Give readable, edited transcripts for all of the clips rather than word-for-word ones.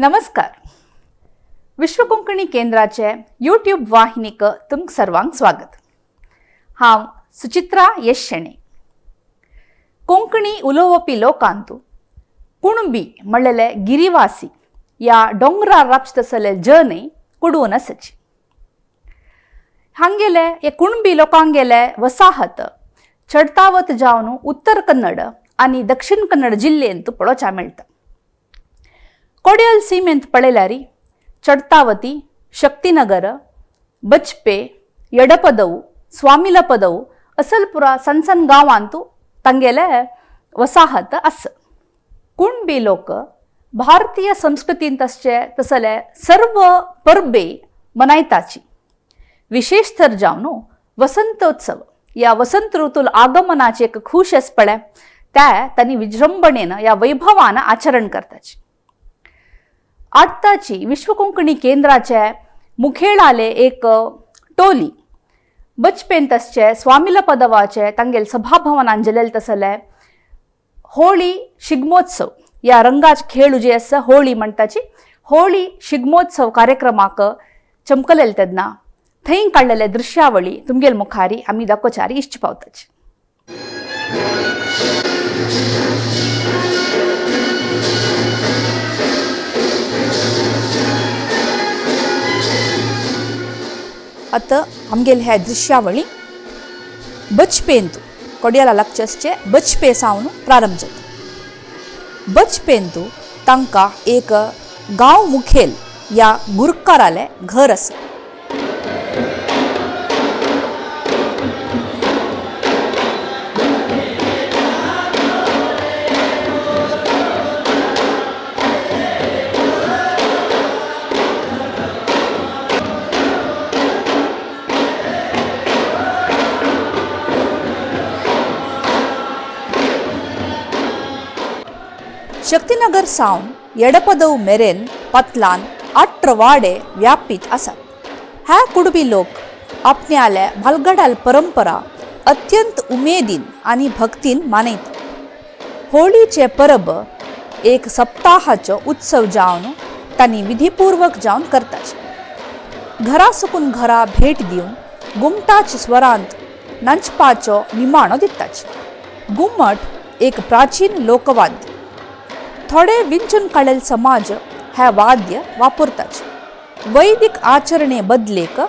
नमस्कार. विश्व कोंकणी केंद्राचे यूट्यूब वाहिनीक तुमकां सर्वांक स्वागत. हांव सुचित्रा यश शेणै. कोंकणी उलोवपी लोकांतू कुणबी म्हणलेले गिरिवासी या दोंगरार राबचे तसले जनय कुडून आसची. हांगेले हे कुणबी लोकांगेले वसाहत चडतावत जावन उत्तर कन्नड आनी दक्षिण कन्नड जिल्लेंत पळोवच्या मेळटा. कोडियल सीमेंत पळयल्यार चडतावती, शक्तिनगर, बचपे, यडपदव, स्वामिलपदव असलपुरा सण सण गांवांत तांगेले वसाहत आसा. कुणबी लोक भारतीय संस्कृतींत आसचे तसले सर्व परबे मनयताची. विशेष तर जावन वसंतोत्सव या वसंत ऋतूल आगमनाचे एक खूश आस पळय, त्या तांणी विजृंभणेन या वैभवान आचरण करताची. आताची विश्व कोंकणी केंद्राचे मुखेळाले एक टोली बचपेंत आसचे स्वामिल पदवाचे तांगेल सभाभवनान जलेल तसले होळी शिगमोत्सव या रंगाचे खेळ जे आसा होळी म्हणटाची, होळी शिगमोत्सव कार्यक्रमाक चमकलेल तेन्ना थंय काडलेले दृश्यावळी तुमगेल मुखारी आमी दाखोवचारी इश्ट पावताची. आतां आमगेले ह्या दृश्यावळी बचपेंत कोडियाला लागचे आसचे बचपे सावन प्रारंभ जाता. बचपेंतू तांकां एक गांव मुखेल या गुरकारालें घर आसा. शक्तिनगर सावन येडपदव मेरेन पतलान 18 वाडे व्यापीत आसात. ह्या कुडबी लोक आपण्याले भालगडाल परंपरा अत्यंत उमेदीन आनी भक्तीन मानयतात. होळीचे परब एक सप्ताहाचो उत्सव जावन तांणी विधीपूर्वक जावन करतात. घरा सुकून घरा भेट दिवन गुमटाच्या स्वरांत नाचपाचो निमाणो दितात. गुमट एक प्राचीन लोकवाद्य. थोडे विंचून काडलेले समाज हे वाद्य वापरतात. वैदिक आचरणे बदलेक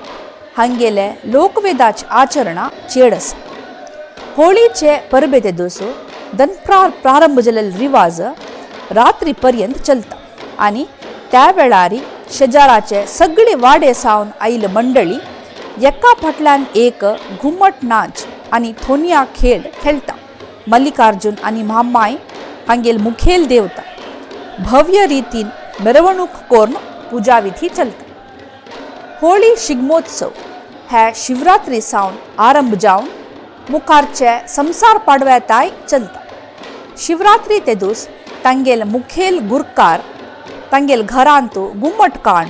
हांगेले लोकवेदाचे आचरणां चेड आसा. होळीचे परबेते दिस दनपार प्रारंभ जाल्ले रिवाज रात्री पर्यंत चलता आनी त्या वेळार शेजाराचे सगळे वाडे सावन आयिल्ले मंडळी एका फाटल्यान एक घुमट नाच आनी थोनिया खेळ खेळटा. मल्लिकार्जुन आनी म्हामाय हांगेल मुखेल देवता भव्य रितीन मिरवणूक करून पुजाविधी चलता. होळी शिगमोत्सव हे शिवरात्री सावन आरंभ जावन मुखारचे संसार पाडव्याताय चलता. शिवरात्री ते दीस तांगेल मुखेल गुरकार तांगेल घरांत गुमट काण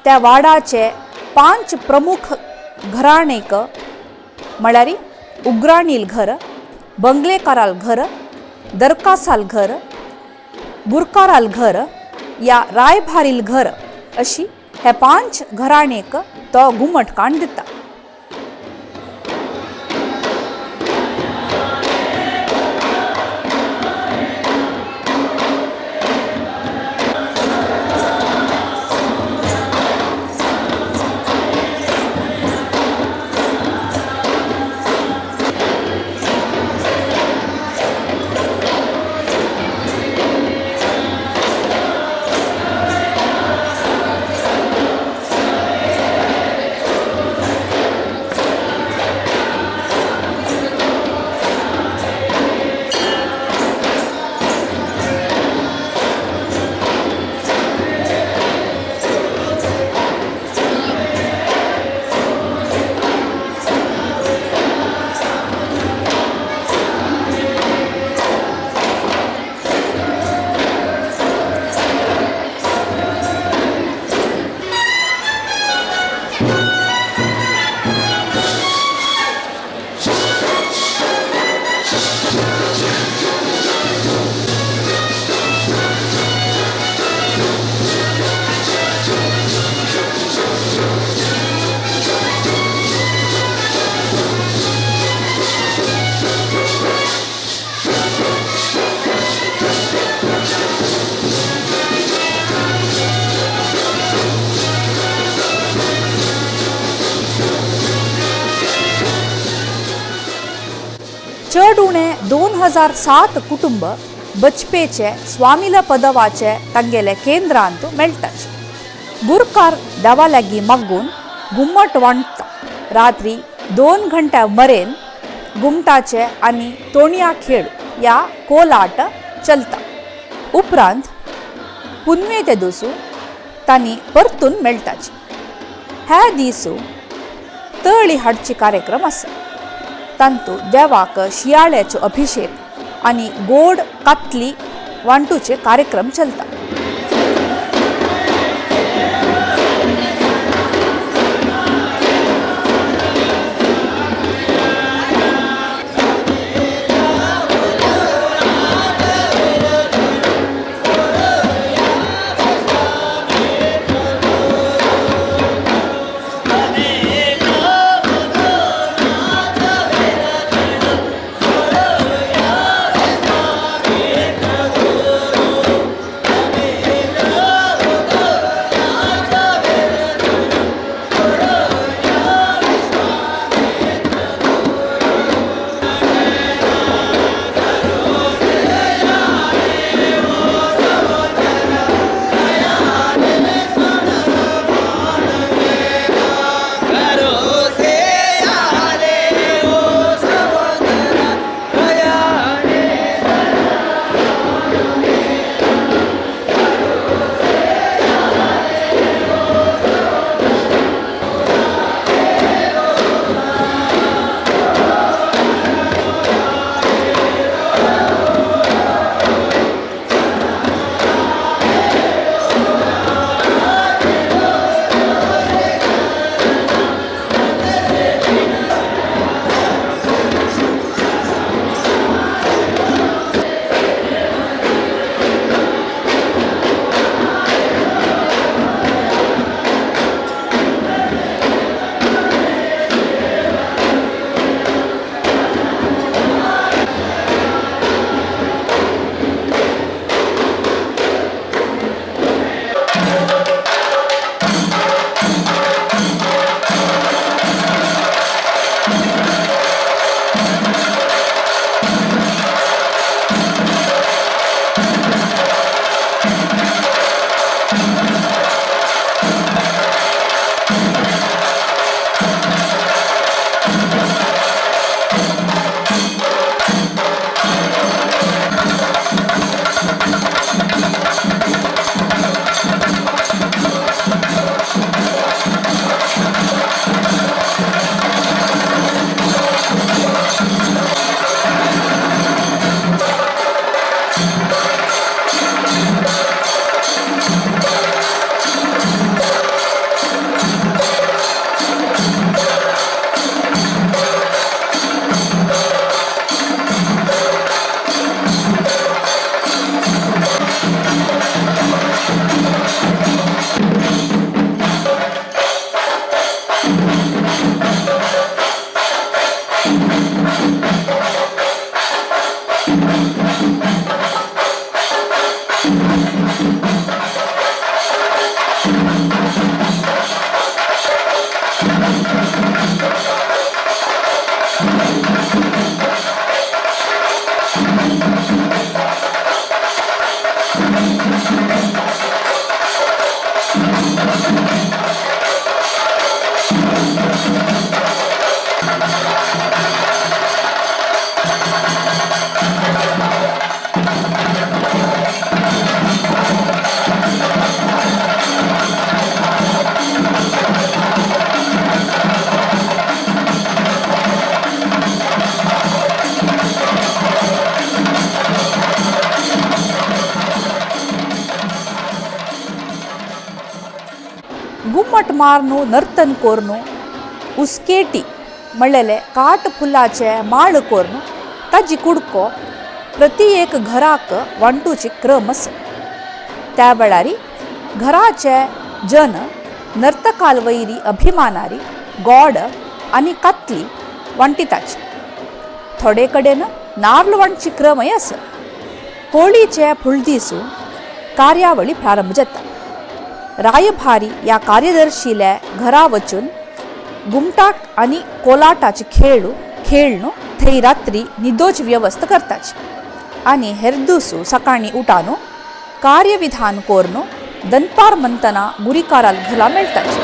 त्या वाडाचे 5 प्रमुख घराणेक म्हळ्यार उग्राणील घर, बंगलेकाराल घर, दरकासाल घर, गुरकाराल घर या रायभारील घर अशी हे 5 घराणेक तो घुमट काण दिता. 3007 कुटुंब बचपेचे स्वामीला पदवाचे तांगेले केंद्रांत मेळटाचे. गुरकार देवा लागीं मागून घुमट वांटता. रात्री 2 घंट्या मरेन घुमटाचे आनी तोणया खेळ या कोलाट चलता. उपरांत पुनवे ते दिसू तांणी परतून मेळटाचे. ह्या दिसू तळी हाडचे कार्यक्रम आसा. तांतू देवाक शियाळ्याचो अभिषेक आनी गोड कातली वांटूचे कार्यक्रम चलता. घुमट मारनू नर्तन कोरनू उस्केटी म्हणलेले काट फुलाचे माळ कोरनू ताजी कुडको प्रति एक घराक वांटूची क्रम आसा. त्या वेळारी घराचे जन नर्तकाल वैरी अभिमानारी गोड आनी कातली वांटिताची. थोडे कडेन नार्ल वांटची क्रमय आसा. होळीचे फुलदीसू कार्यावळी प्रारंभ जाता. रायभारी या कार्यदर्शीले घरा वचून घुमटाक आनी कोलाटाचे खेळ खेळणू थंय रात्री निदोच व्यवस्था करताची आनी हेर दिवसू सकाळीं उठानो कार्यविधान कोरनो दनपार मंतना गुरीकाराल घरा मेळटाची.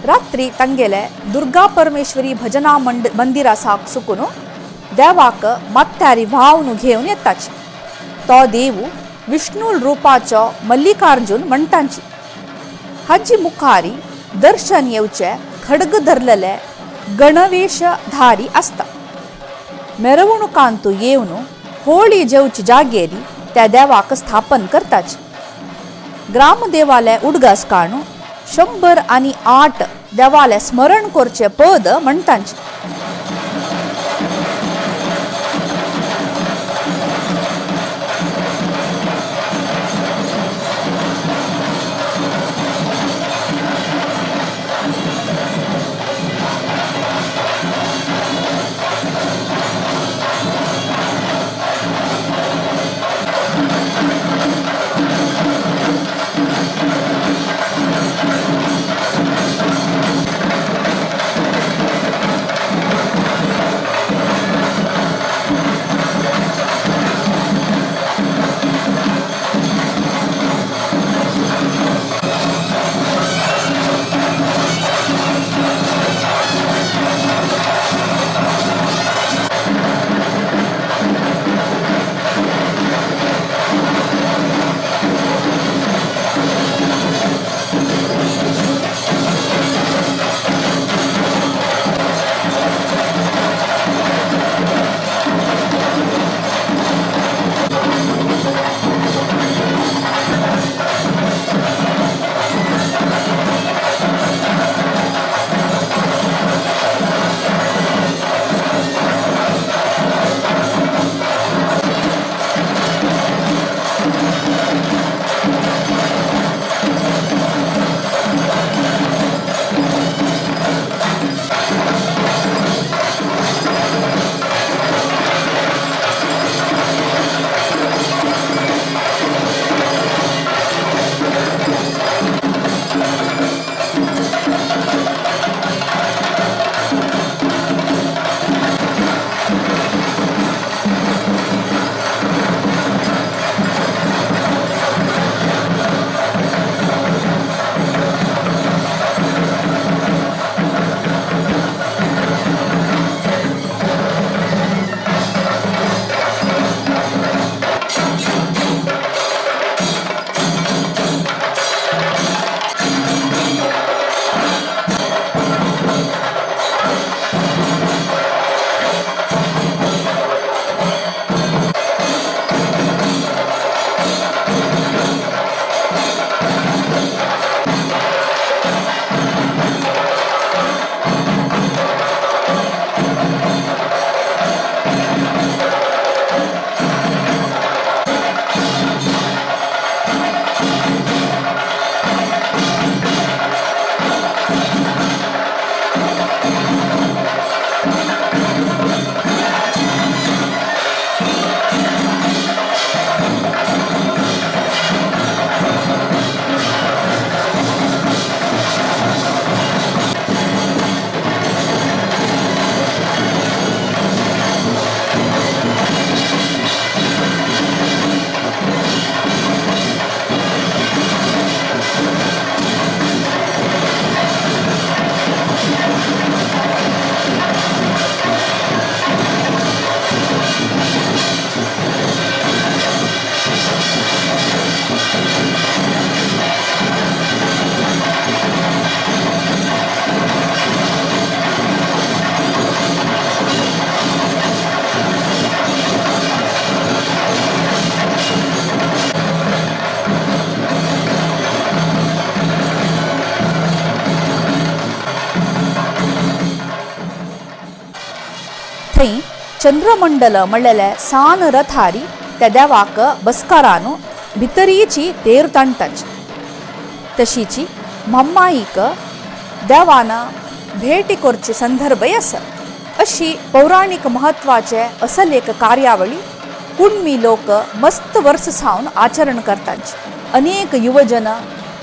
रात्री तांगेले दुर्गा परमेश्वरी भजना मंदिरा साक सुकून देवाक माथ्यारी व्हांवन घेवन येताची. तो देव विष्णू रुपाचो मल्लिकार्जुन म्हणटांची. हाजी मुखारी दर्शन येवचे खडग धरलेले गणवेशधारी आसता. मेरवणुकांतू येवन होळी जेवची जागेरी त्या देवाक स्थापन करताची. ग्रामदेवाले उडगास काणू 108 देवाले स्मरण करचे पद म्हणटांची. थंय चंद्रमंडल म्हणलेले सान रथारी त्या देवाक बसकारान भितरीची तेर ताणटाची. तशीची मम्माईक देवान भेटी करचे संदर्भय आसा. अशी पौराणीक म्हत्वाचे असल एक कार्यावळी कुणमी लोक मस्त वर्स सावन आचरण करताची. अनेक युवजन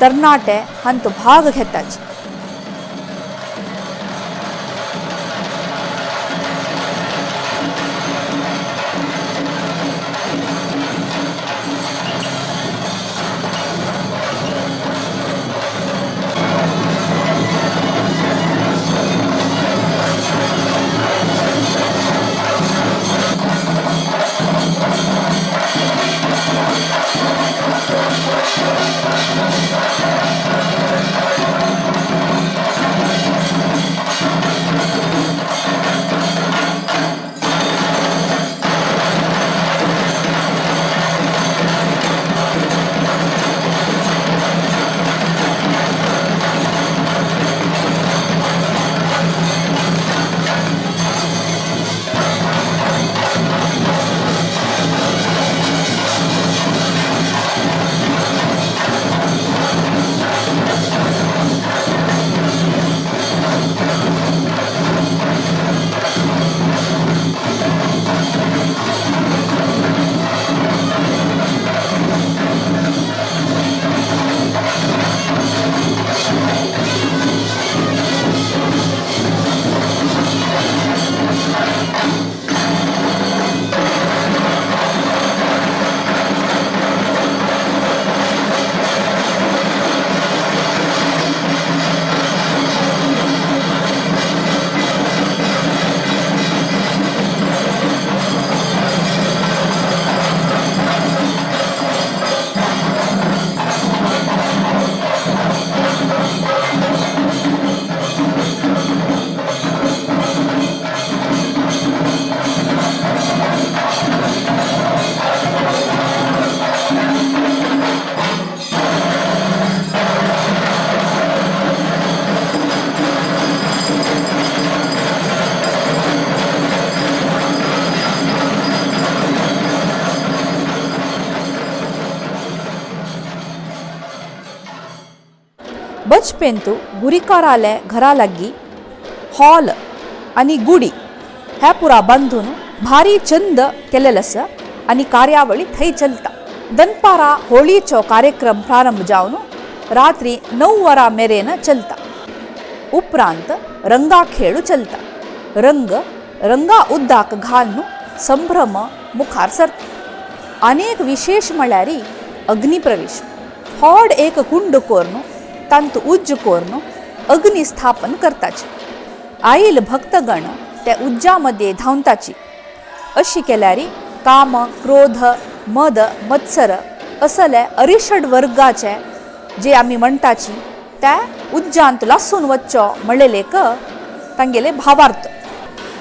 तरणाटे हांतू भाग घेताची. बजपेंतू गुरीकाराले घरा लागीं हॉल आनी गुडी हे पुरा बांदून भारी चंद केलेलो आसा आनी कार्यावळी थंय चलता. दनपारा होळीचो कार्यक्रम प्रारंभ जावन रात्री 9 वरां मेरेन चलता. उपरांत रंगा खेळ चलता. रंग रंगा उद्दाक घालून संभ्रम मुखार सरता. अनेक विशेष म्हळ्यार अग्निप्रवेश. होड एक कुंड कोरून तांत उज्ज कोरून अग्नी स्थापन करताची. आईल भक्तगण त्या उज्जा मध्ये धांवताची. अशी केल्यारी काम क्रोध मद मत्सर असले अरिषड वर्गाचे जे आमी म्हणटाची त्या उज्जांत लासून वच्चो म्हणलेलेक तांगेले भावार्थ.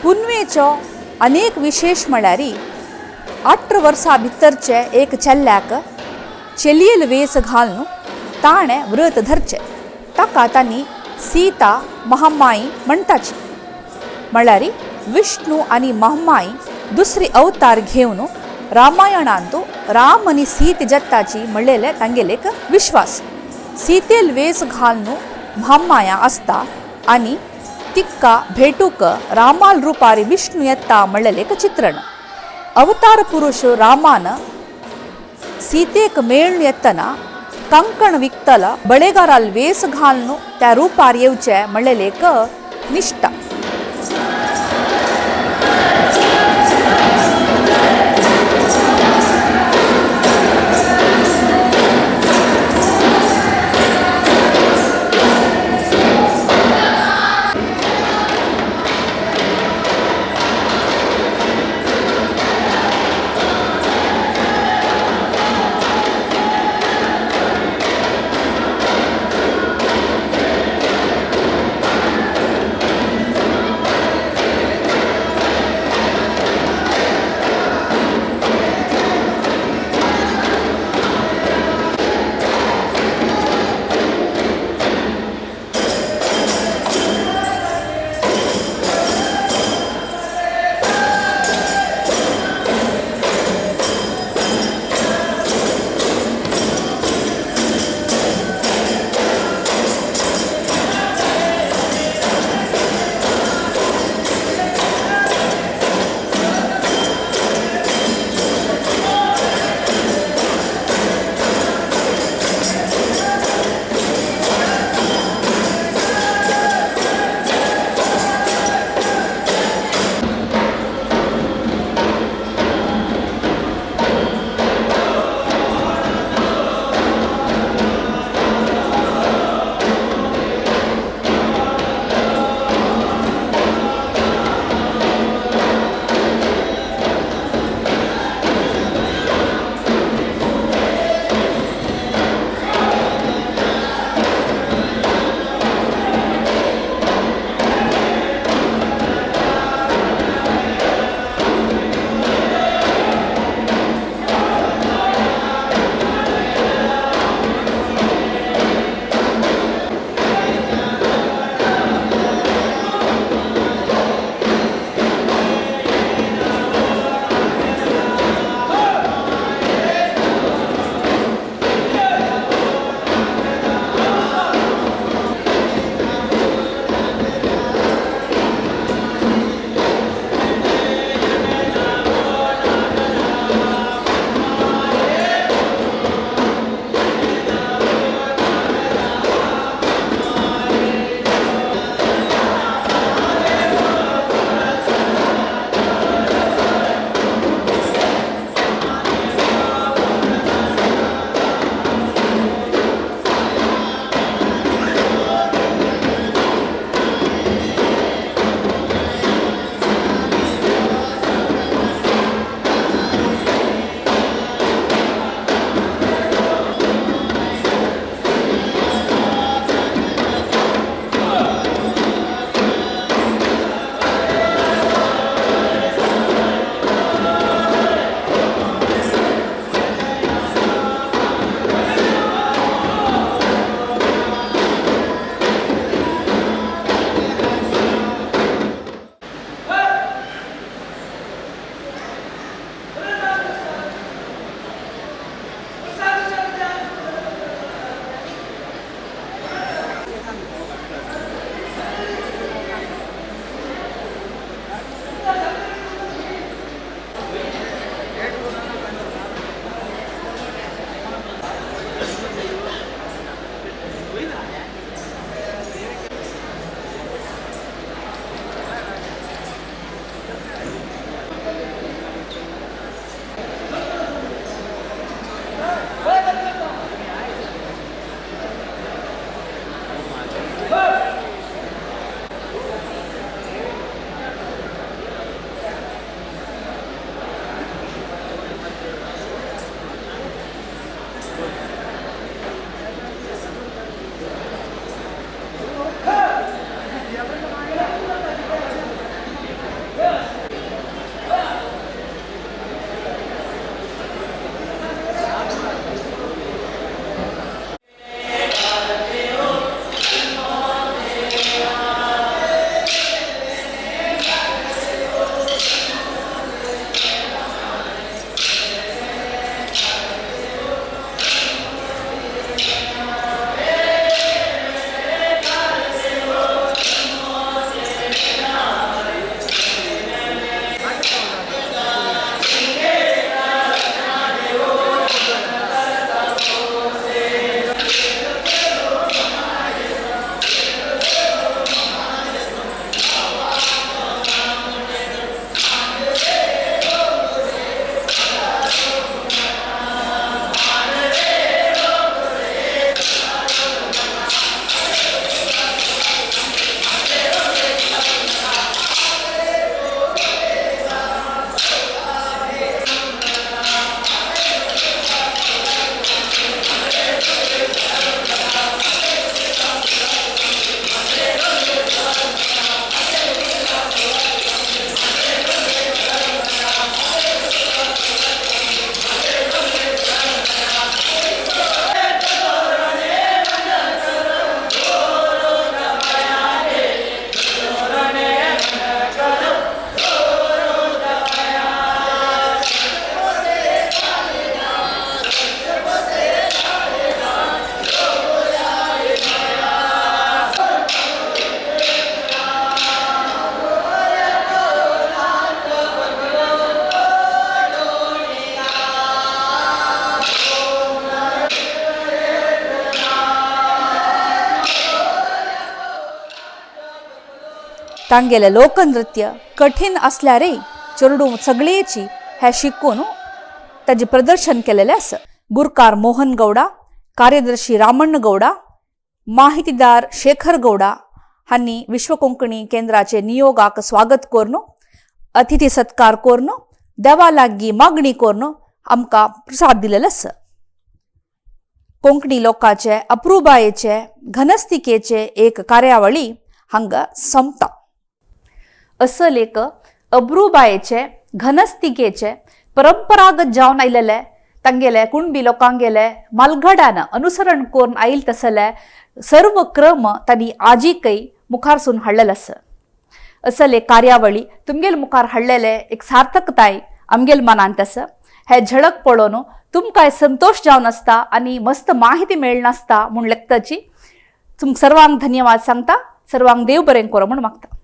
पुनवेचो अनेक विशेष म्हळ्यार 18 वर्सां भितरचे एक चेल्ल्याक चेलयेल वेस घालून ताणें व्रत धरचें. ताका तांणी सीता महामाई म्हणटाची. म्हळ्यार विष्णू आनी महामाई दुसरी अवतार घेवन रामायणांत राम आनी सीत जत्ताची म्हणलेले तांगेलेक विश्वास. सीतेल वेस घालून महामाया आसता आनी तिक्का भेटूक रामाल रुपारी विष्णू येता म्हणलेलेक चित्रण. अवतार पुरुष रामान सीतेक मेळून येतना कंकण विकतल बळेगाराल वेस घालून त्या रुपार येवचे म्हणलेलेक निष्ठा. तांगेले लोकनृत्य कठीण असल्यारय चेरडूं सगळेची हे शिकून ताजें प्रदर्शन केलेलें आसा. गुरकार मोहन गौडा, कार्यदर्शी रामण्ण गौडा, माहितीदार शेखर गौडा हांणी विश्व कोंकणी केंद्राचे नियोगाक स्वागत करून, अतिथी सत्कार करून, देवा लागीं मागणी करून आमकां प्रसाद दिलेलो आसा. कोंकणी लोकांचे अप्रुबायेचे घनस्तिकेचे एक कार्यावळी हांगा सोंपता. असल एक अब्रुबायेचे घनस्तिकेचे परंपरागत जावन आयलेले तांगेले कुणबी लोकांगेले मालघडान अनुसरण करून आयल तसले सर्व क्रम तांणी आजीकय मुखारसून हाडलेले आसा. असले कार्यावळी तुमगेल मुखार हाडलेले एक सार्थकताय आमगेल मनांत आसा. हे झळक पळोवन तुमकां संतोश जावन आसता आनी मस्त माहिती मेळनासता म्हूण लेखताची. तुमकां सर्वांक धन्यवाद सांगता. सर्वांक देव बरें करो म्हूण मागता.